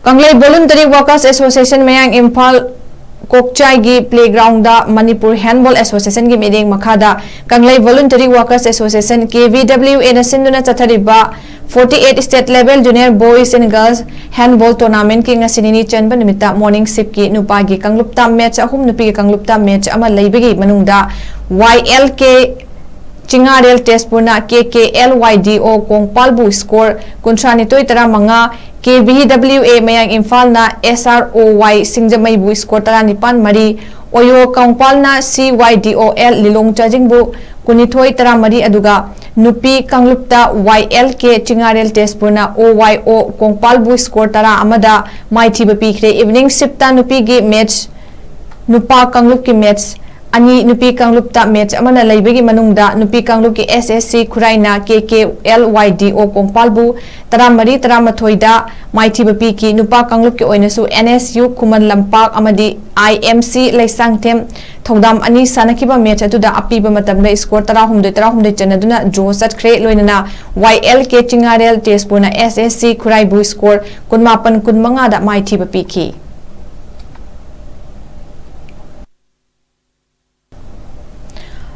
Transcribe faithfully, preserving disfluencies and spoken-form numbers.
ꯀꯪꯂꯩ Voluntary Workers Association ꯃꯌꯥꯡ Imphal ꯀꯣꯛꯆꯥꯏꯒꯤ playground ꯗ Manipur Handball Association ꯒꯤ ꯃꯤꯠꯌꯦꯡ ꯃꯈꯥꯗ ꯀꯪꯂꯩ Voluntary Workers Association, K V W A ꯅ ꯁꯤꯟꯗꯨꯅ ꯆꯠꯊꯔꯤꯕ forty eight State Level Junior Boys and Girls Handball Tournament ꯀꯤ ꯉꯁꯤ ꯅꯤꯅꯤ ꯆꯟꯕ ꯅꯨꯃꯤꯠꯇ morning shift ꯀꯤ ꯅꯨꯄꯥꯒꯤ ꯀꯥꯡꯂꯨꯞꯇ match ꯑꯍꯨꯝ, ꯅꯨꯄꯤꯒꯤ ꯀꯥꯡꯂꯨꯞꯇ match ꯑꯃ ꯂꯩꯕꯒꯤ ꯃꯅꯨꯡꯗ Y L K ꯆꯤꯡꯉꯥꯔꯦꯜ ꯇꯦꯖꯄꯨꯔꯅ K K L Y D O ꯀꯣꯡꯄꯥꯜꯕꯨ score ꯀꯨꯟꯊ꯭ꯔꯥꯅꯤꯊꯣꯏ ꯇꯔꯥꯃꯉꯥ, K V W A ꯃꯌꯥꯡ ꯏꯝꯐꯥꯜꯅ S R O Y ꯁꯤꯡꯖꯃꯩꯕꯨ score ꯇꯔꯥꯅꯤꯄꯥꯟ ꯃꯔꯤ, ꯑꯣꯌꯣ ꯀꯣꯡꯄꯥꯜꯅ C Y D O L ꯂꯤꯂꯣꯡ ꯆꯥꯖꯤꯡꯕꯨ ꯀꯨꯟꯅꯤꯊꯣꯏ ꯇꯔꯥꯃꯔꯤ, ꯑꯗꯨꯒ ꯅꯨꯄꯤ ꯀꯥꯡꯂꯨꯞꯇ Y L K ꯆꯤꯡꯉꯥꯔꯦꯜ ꯇꯦꯖꯄꯨꯔꯅ O Y O ꯀꯣꯡꯄꯥꯜꯕꯨ score ꯇꯔꯥ ꯑꯃꯗ ꯃꯥꯏꯊꯤꯕ ꯄꯤꯈ꯭ꯔꯦ꯫ Evening shift ꯇ ꯅꯨꯄꯤꯒꯤ match, ꯅꯨꯄꯥ ꯀꯥꯡꯂꯨꯞꯀꯤ match ꯑꯅꯤ, ꯅꯨꯄꯤ ꯀꯥꯡꯂꯨꯞꯇ match ꯑꯃꯅ ꯂꯩꯕꯒꯤ ꯃꯅꯨꯡꯗ ꯅꯨꯄꯤ ꯀꯥꯡꯂꯨꯞꯀꯤ S S C ꯈꯨꯔꯥꯏꯅ K K L Y D O ꯀꯣꯡꯄꯥꯜꯕꯨ ꯇꯔꯥꯃꯔꯤ ꯇꯔꯥꯃꯥꯊꯣꯏꯗ ꯃꯥꯏꯊꯤꯕ ꯄꯤꯈꯤ꯫ ꯅꯨꯄꯥ ꯀꯥꯡꯂꯨꯞꯀꯤ ꯑꯣꯏꯅꯁꯨ N S U Khuman Lampak ꯑꯃꯗꯤ I M C ꯂꯩꯁꯥꯡꯊꯦꯝ ꯊꯧꯗꯥꯝ ꯑꯅꯤ ꯁꯥꯟꯅꯈꯤꯕ match ꯑꯗꯨꯗ ꯑꯄꯤꯕ ꯃꯇꯝꯗ score ꯇꯔꯥꯍꯨꯝꯗꯣꯏ ꯇꯔꯥꯍꯨꯝꯗꯣꯏ ꯆꯟꯅꯗꯨꯅ draw ꯆꯠꯈ꯭ꯔꯦ꯫ ꯂꯣꯏꯅꯅ Y L K ꯆꯤꯡꯉꯥꯔꯦꯜ ꯇꯦꯖꯄꯨꯔꯅ S S C ꯈꯨꯔꯥꯏꯕꯨ score ꯀꯨꯟꯃꯥꯄꯟ ꯀꯨꯟꯃꯉꯥꯗ ꯃꯥꯏꯊꯤꯕ ꯄꯤꯈꯤ꯫